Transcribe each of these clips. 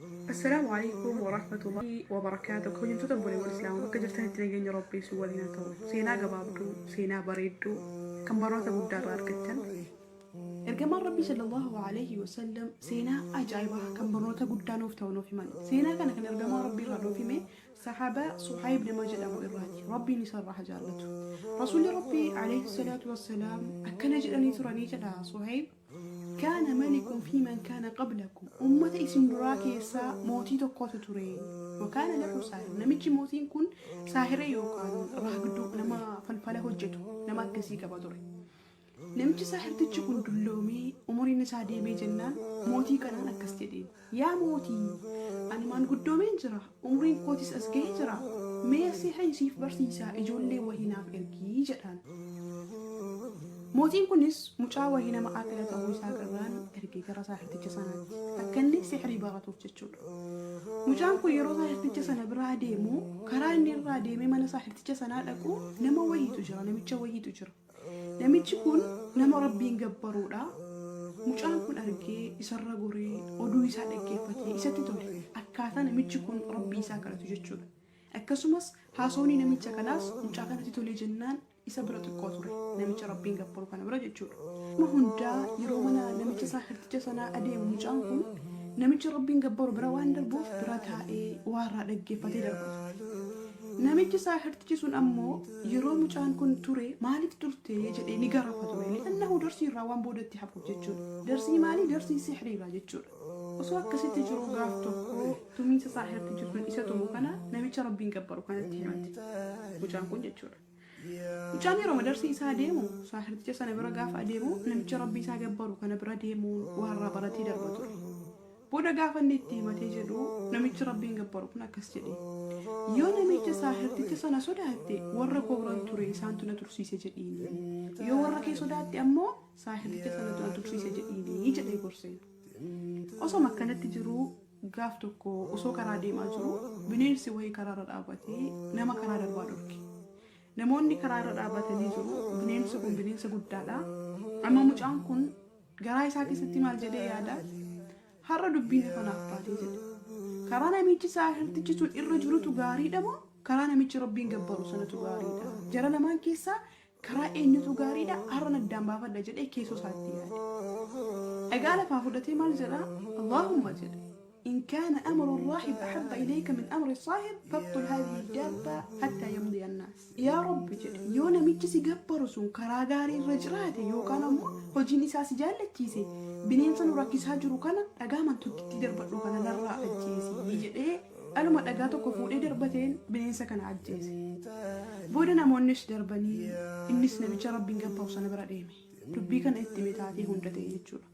Assalaamu Aleykum Warahmatullahi Wabarakaatuh Kabajamtoota obboleewwan Islaamaa bakka jirtanitti nageenyi Rabbii isin waliin haa ta'u. Seenaa gabaabduu, seenaa bareedduu kan barnoota guddaa irraa argattan. Ergamaan Rabbii sallallahu alaihi wasallam seenaa ajaa'ibaa kan barnoota guddaa nuuf ta'u nuuf himan. Seenaa kana kan ergamaa Rabbii irraa nuuf hime sahaabaa Suhayb nama jedhamu irraati. Rabbiin isa irraa haa jaallatu. Rasuulli Rabbii alayhi salaatu wassalaam akkana jedhanii turanii jedha Suhayb. Kaana malikun fii man kaana qablakum, ummata isin duraa keessa mootii tokkotu ture. Wa kaana lahu saahir, namichi mootiin kun saahira yookaan raagduu, nama falfala hojjetu, nama akkasii qaba ture. Namichi saahirtichi kun dulloomee umuriin isaa deemee jennaan mootii kanaan akkas jedheen. Yaa mootii, ani maanguddoomeen jira, umriin kootis as gahee jira, mee sihriin siif barsiisaa ijoollee wahii naaf ergi jedhaan. Mootiin kunis mucaa wahii nama aaqila ta'uu isaa agarraan erge gara saahirticha sanaatti, akka inni sihrii baratuuf jechuudha. Mucaan kun yeroo saahirticha sana biraa deemu, karaa inni irraa deemee mana saahirticha sanaa dhaqu nama wahiitu jira, namicha wahiitu jira. Namichi kun nama Rabbiin gabbaruudha. Mucaan kun argee isarra goree oduu isaa dhaggeeffatee isatti tole. Akkaataa namichi kun Rabbii isaa kadhatu jechuudha. Akkasumas haasawni namicha kanaas mucaa kanatti tolee jennaan isa bira xiqqoo ture. Namicha Rabbiin gabbaru kana bira jechuudha. Nama hundaa yeroo mana namicha saahirticha sanaa adeemu mucaan kun namicha Rabbiin gabbaru bira waan darbuuf bira taa'ee waa irraa dhaggeeffatee darba ture. Namichi saahirtichi sun ammoo yeroo mucaan kun ture maaliif turte jedhee ni garafa ture. Li'annahu darsii irraa waan boodatti hafuuf jechuudha. Darsii maalii? Darsii sihrii irraa jechuudha. Osoo akkasitti jiruu gaaf tokko tumiinsa saahirtichi sun isa tumu kana namicha Rabbiin gabbaru kanatti himate. Mucaan kun jechuudha. Mucaan yeroo darsii isaa deemu saahirticha sana bira gaafa adeemu namicha Rabbii isaa gabbaru kana bira deemuun waa irraa baratee darba ture. Booda gaafa inni itti himatee jedhu namichi Rabbiin gabbaru kun akkas jedhe. Yoo namicha saahirticha sana sodaatte warra koo biran ture isaantu na tursiise jedhiini. Yoo warra kee sodaatte ammoo saahirticha sanatu na tursiise jedhiini jedhee gorseen. Osoma akkanatti jiruu gaaf tokko osoo karaa deemaa jiru bineensi wayii karaarra dhaabatee nama karaa darbaa dhorke. Namoonni karaa irra dhaabatanii jiru. Bineensi kun bineensa guddaadha. Amma mucaan kun garaa isaa keessatti maal jedhee yaada? Har'a dubbiin ifa naaf baatee jedhe. Karaa namichi saahirtichi sun irra jirutu gaariidha moo karaa namichi Rabbiin gabbaru sanatu gaariidha? Jara lamaan keessaa karaa eenyutu gaariidha? Har'an addaan baafadha jedhee keessoo isaatti yaade. Dhagaa lafaa fudhatee maal jedha? Allaahumma jedhe. In kaana amru raahib ahabba ilayka min amri saahir faqtul haadhihi daabba hattaa yamdiya annaas. Yaa Rabbi jedhe yoo namichi si gabbaru sun karaa gaarii irra jiraate yookaan ammoo hojiin isaa si jaallachiise bineensa nu rakkisaa jiru kana dhagaa mantokkittii darbadhu kana narraa ajjeesi jedhee dhaluma dhagaa tokko fuudhee darbateen bineensa kana ajjeese. Booda namoonnis darbanii innis namicha Rabbiin gabbaru sana bira deeme. Dubbii kana itti hime taatee hunda ta'e jechuudha.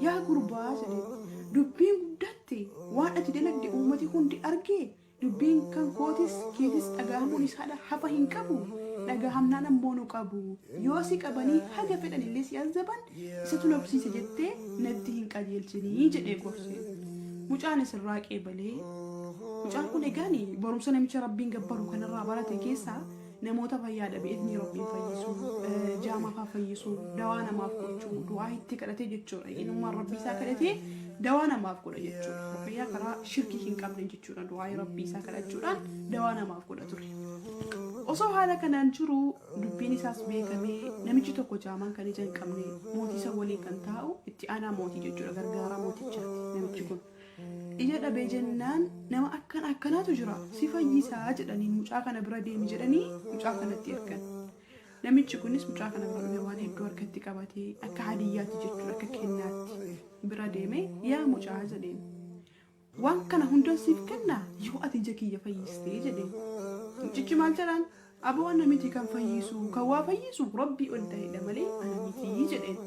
Yaa gurbaa jedheen, dubbiin guddatte, waan ati dalagde uummati hundi arge, dubbiin kan kootis keetis dhagahamuun isaadha hafa hin qabu, dhagahamnaan ammoo nu qabu, yoo si qabanii haga fedhanillee si azzaban isatu na horsiise jettee natti hin qajeelchinii jedhee gorseen. Mucaanis irraa qeebalee, mucaan kun egaani barumsa namicha Rabbiin gabbaru kanarraa barate keessaa Namoota fayyaa dhabe idnii Rabbiin fayyisuu, jaamaa faa fayyisuu, dawaa namaaf gochuu, du'aa itti kadhatee jechuudha. Innummaan Rabbii isaa kadhatee dawaa namaaf godha jechuudha. Fayyaa karaa shirkii hin qabne jechuudha. Du'aa Rabbii isaa kadhachuudhaan dawaa namaaf godha ture. Osoo haala kanaan jiru dubbiin isaas beekamee namichi tokko jaamaan kan ija hin qabne mootii isa waliin kan taa'u itti aanaa mootii jechuudha. Gargaaraa mootichaati namichi kun. Ija dhabee jennaan nama akkana akkanaatu jira si fayyisaa jedhanii mucaa kana bira deemi jedhanii mucaa kanatti ergan. Namichi kunis mucaa kana bira dhufee waan hedduu harkatti qabatee akka hadiyyaatti jechuudha akka kennaatti bira deeme yaa mucaa jedheen. Waan kana hundan siif kenna yoo ati ija kiyya fayyistee jedheen. Mucichi maal jedhaan? Aboo ana miti kan fayyisu kan waa fayyisu Rabbii ol ta'edha malee ana miti jedheen.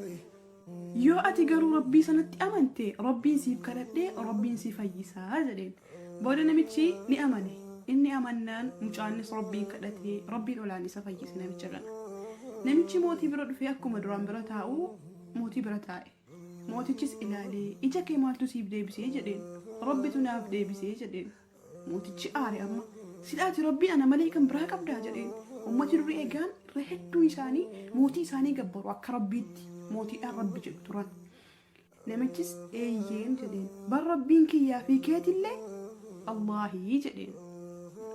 Yoo ati garuu Rabbii sanatti amante Rabbiin siif kadhadhee Rabbiin si fayyisa jedheen. Booda namichi ni amane. Inni amannaan mucaanis Rabbiin kadhatee Rabbiin olaan isa fayyise namicha kana. Namichi mootii bira dhufee akkuma duraan bira taa'u mootii bira taa'e. Mootichis ilaalee ija kee maaltu siif deebisee jedheen. Rabbitu naaf deebisee jedheen. Mootichi aare amma. Sila ati Rabbii ana malee kan biraa qabdaa jedheen. Ummati durii egaan irra hedduun isaanii mootii isaanii gabbaru akka Rabbiitti mootiidhaan Rabbi jedhu turan. Namichis eeyyeen jedheen. Bar Rabbiin kiyyaa fi keetillee Allaahi jedheen.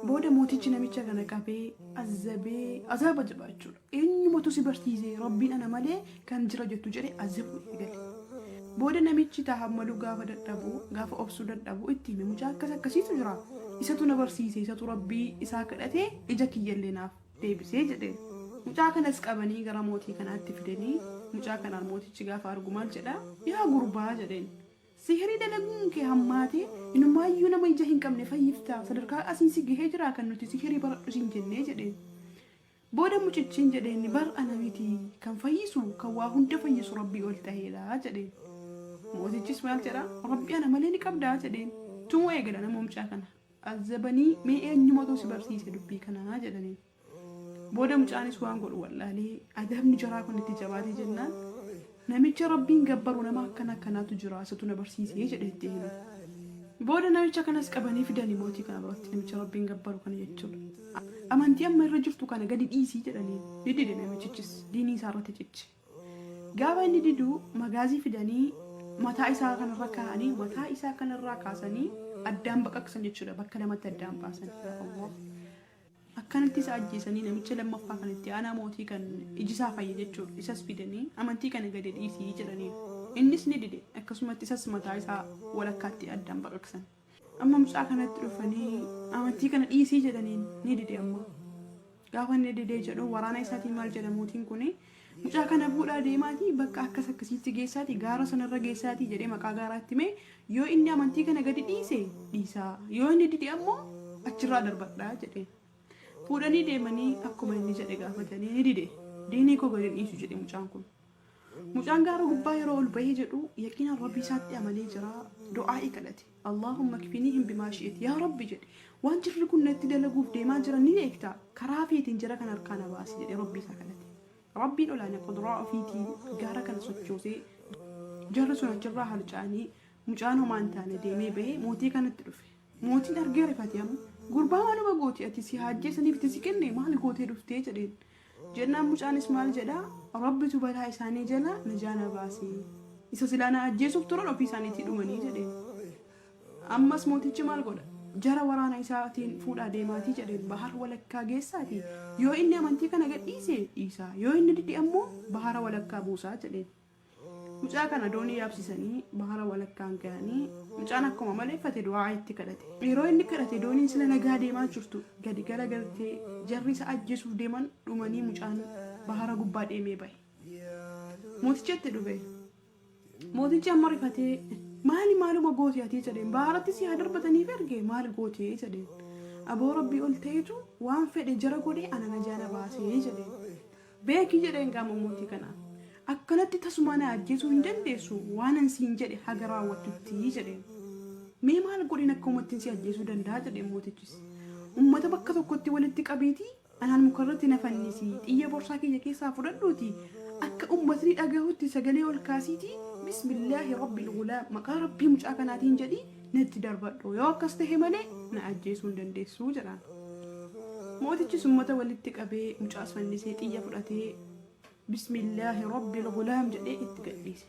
Booda mootichi namicha kana qabee azabee azaaba jabaa jechuudha. Eenyumatu si barsiise Rabbiin ana malee kan jira jettu jedhe azabuu eegale. Booda namichi tahammaluu gaafa dadhabu gaafa obsuu dadhabu itti hime mucaa akkas akkasiitu jira. Isatu na barsiise isatu Rabbii isaa kadhatee ija kiyyallee naaf deebisee jedheen. Mucaa kanas qabanii gara mootii kanaatti fidanii mucaa kanaan mootichi gaafa argu maal jedha yaa gurbaa jedheen. Sihirii dalaguun kee hammaatee inumaayyuu nama ija hin qabne fayyifta sadarkaa asiin si gahee jira kan nuti sihirii baradhu siin jennee jedheen. Booda mucichiin jedheen bar ana miti kan fayyisu kan waa hunda fayyisu Rabbii ol ta'eedha jedheen. Mootichis maal jedha Rabbii ana malee ni qabdaa jedheen. Tumuu eegala nama mucaa kana. Azabanii mee eenyumatu si barsiise dubbii kanaa jedhaniin. Booda mucaanis waan godhu wallaalee adabni jaraa kun itti jabaatee jennaan namicha Rabbiin gabbaru nama akkana akkanaatu jira isatu na barsiisee jedhee itti hime. Booda namicha kanas qabanii fidanii mootii kana biratti namicha Rabbiin gabbaru kana jechuudha. Amantii amma irra jirtu kana gadi dhiisii jedhanii ni dide namichichis diinii isaa irratti ciche. Gaafa inni didu magaazii fidanii mataa isaa kanarra kaa'anii mataa isaa kanarraa kaasanii addaan baqaqsan jechuudha bakka lamatti addaan baasan. Yaa Allah. Akkanatti isa ajjeesanii namicha lammaffaa kan itti aanaa mootii kan iji isaa fayye jechuudha isas fidanii amantii kana gadi dhiisii jedhaniin. Innis ni dide akkasumatti isas mataa isaa walakkaatti addaan baqaqsan. Amma mucaa kanatti dhufanii amantii kana dhiisii jedhaniin ni dide amma. Gaafa inni didee jedhu waraana isaatiin maal jedha mootiin kuni mucaa kana fuudhaa deemaatii bakka akkas akkasiitti geessaatii gaara sanarra geessaatii jedhee maqaa gaaraatti himee yoo inni amantii kana gadi dhiise dhiisaa yoo inni dide ammoo achirraa darbadhaa jedheen. Fuudhanii deemanii akkuma inni jedhe gaafatanii ni dide. Diinii koo gadi hin dhiisu jedhe mucaan kun. Mucaan gaara gubbaa yeroo ol bahee jedhu yaqiinaan Rabbii isaatti amanee jira du'aa'ii kadhate. Allaahumma kfinihim bimaa shi'it yaa Rabbi jedhe waan jirri kun natti dalaguuf deemaa jiran ni beekta karaa feetiin jara kana harkaa na baasi jedhe Rabbii isaa kadhate. Rabbiin olaane qudraa ofiitiin gaara kana sochoosee jarri sun achirraa harca'anii mucaan homaa hin taane deemee bahee mootii kanatti dhufe. Mootiin argee rifate amma gurbaa maaluma gooti ati si haa ajjeesaniif itti si kenne maal gootee dhuftee jedheen. Jennaan mucaanis maal jedha Rabbitu balaa isaanii jala najaa na baase. Isa silaa na ajjeesuuf turan ofii isaaniitii dhumanii jedheen. Ammas mootichi maal godha? Jara waraana isaatiin fuudhaa deemaatii jedheen bahar walakkaa geessaatii yoo inni amantii kana gadhiise dhiisaa yoo inni dide ammoo bahara walakkaa buusaa jedheen. Mucaa kana doonii yaabsisanii bahara walakkaan gahanii mucaan akkuma maleeffate du'aa itti kadhate. Yeroo inni kadhate dooniin sila nagaa deemaa jirtu gadi garagaltee jarri isa ajjeesuuf deeman dhumanii mucaan bahara gubbaa deemee bahe. Mootichi itti dhufe. Mootichi amma rifatee maali maaluma goote ati jedheen baharatti si haa darbataniif erge maal goote jedheen. Aboo Rabbii ol ta'etu waan fedhe jara godhee ana najaa na baasee jedheen. Beeki jedheen qaama mootii kanaan. Akkanatti tasumaa na ajjeesuu hin dandeessu waanan siin jedhe haga raawwattutti jedheen. Mee maal godheen akka uummattiin si ajjeesuu danda'a jedheen mootichis. Uummata bakka tokkotti walitti qabiitii anaan mukarratti na fannisi xiyya borsaa kiyya keessaa fudhadhuuti akka uummatni dhagahutti sagalee ol kaasiitii bismillaahi rabbil gulaam maqaa rabbii mucaa kanaatiin jedhii natti darbadhu yoo akkas tahe malee na ajjeesuu hin dandeessu jedhaan. Mootichis uummata walitti qabee mucaas fannisee xiyya fudhatee bismillaahi rabbil gulaam jedhee itti gadhiise.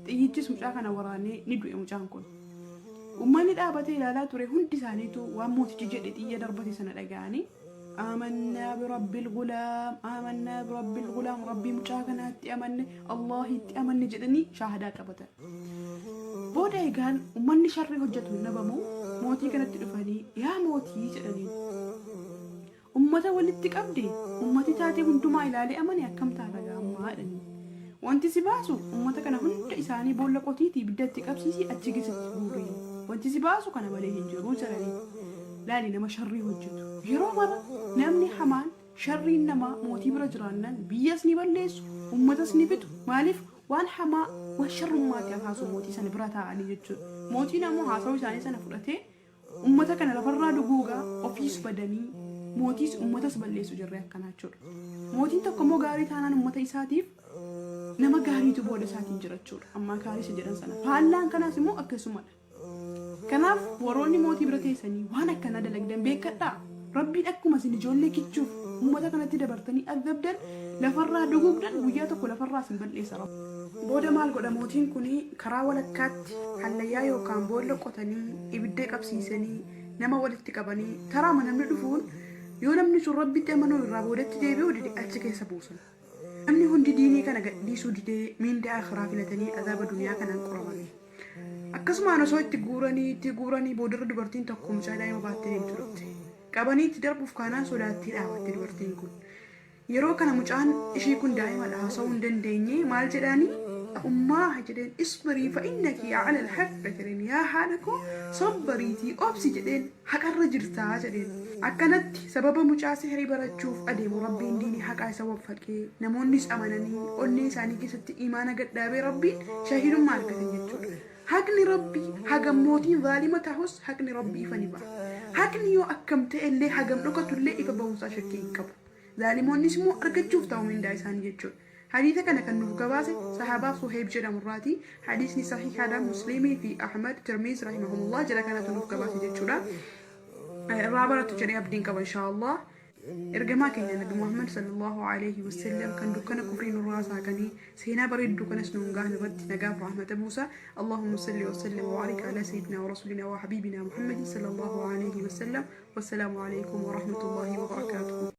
Xiyyichis mucaa kana waraanee ni du'e mucaan kun. Uummanni dhaabatee ilaalaa ture hundi isaaniitu waan mootichi jedhe xiyya darbate sana dhaga'anii amannaa birabbil gulaam amannaa birabbil gulaam rabbii mucaa kanaatti amanne Allaahitti amanne jedhanii shaahadaa qabatan. Booda egaan uummanni sharrii hojjetu hin dhabamu mootii kanatti dhufanii yaa mootii jedhaniin. Uummata walitti qabde uummati taatee hundumaa ilaalee amane akkam taata gaammaa jedhaniin. Wanti si baasu uummata kana hunda isaanii boolla qotiitii ibidda itti qabsiisii achi keessatti guuri. Wanti si baasu kana malee hin jiru jedhaniin. Laali nama sharrii hojjetu. Yeroo mara namni hamaan sharriin namaa mootii bira jiraannaan biyyas ni balleessu, uummatas ni fixu. Maaliif waan hamaa waan sharrummaatti haasu mootii sana bira taa'anii jechuudha. Mootiin ammoo haasawuu isaanii sana fudhatee uummata kana lafarraa duguugaa ofiis badanii mootiis uummatas balleessu jirre akkanaa jechuudha. Mootiin tokko immoo gaarii taanaan uummata isaatiif nama gaariitu booda isaatiin jira jechuudha. Ammaa gaarii isa jedhan sana. Faallaan kanaas immoo akkasumadha. Kanaaf warroonni mootii bira teessanii waan akkanaa dalagdan beekadhaa. Rabbiin akkuma isin ijoollee kichuuf Uummata kanatti dabartanii azabdan, lafarraa duguugdan, guyyaa tokko lafarraa isin bal'eessa Rabbi. Booda maal godha mootiin kun? Karaa walakkaatti hallayyaa yookaan boolla qotanii, ibidda qabsiisanii, nama walitti qabanii, taraama namni dhufuun yoo namni sun Rabbitti amanuu irraa boodatti deebi'uu dide achi keessa buusan. Namni hundi diinii kana gadhiisuu didee miindaa akhiraa filatanii azaaba duniyaa kanaan qoraman. Akkasumaan osoo itti guuranii itti guuranii boodarra dubartiin tokko mucaa daa'ima baattee deemtu dhufte. Qabanii itti darbuuf kaanaan sodaattee dhaabatte dubartiin kun. Yeroo kana mucaan ishii kun daa'imadha, haasa'uu hin dandeenye. Maal jedhaanii? "Ummaa," jedheen, "isbirii fa innaki ala alhaqq," jedheen. "Yaa haadha koo, sobbariitii obsi," jedheen, "haqarra jirtaa," jedheen. Akkanatti sababa mucaa sihrii barachuuf adeemu Rabbiin diinii haqaa isa waffaqee, namoonnis amananii onnee isaanii keessatti iimaana gad dhaabee Rabbiin shahiidummaa argatan jechuudha. Haqni Rabbii hagam mootiin zaalima tahus haqni Rabbii ifa ni baha. Haqni yoo akkam ta'ellee, hagam dhokatullee, ifa bahuunsaa shakkii hin qabu. Zaalimoonnis immoo argachuuf ta'u mindaa isaanii jechuudha. Hadiisa kana kan nuuf gabaase sahaabaa Suheyb jedhamu irraati. Hadiisni sahihaadha. Musliimii fi Ahmad, Tirmiz rahimahumullah jara kanatu nuuf gabaase jechuudha. Irraa barattu jedhee abdiin qaba inshaallah. Ergamaa keenya Nabi Muhammad sallallahu alaihi wasallam kan dukkana kufrii nurraa saaqanii seenaa bareedduu kanas nuun gahan irratti nagaaf rahmata buusa. Allahumma salli wa sallim wa barik ala sayyidina wa rasulina wa habibina Muhammadin sallallahu alaihi wasallam. Wassalaamu alaikum wa rahmatullahi wa barakaatuhu.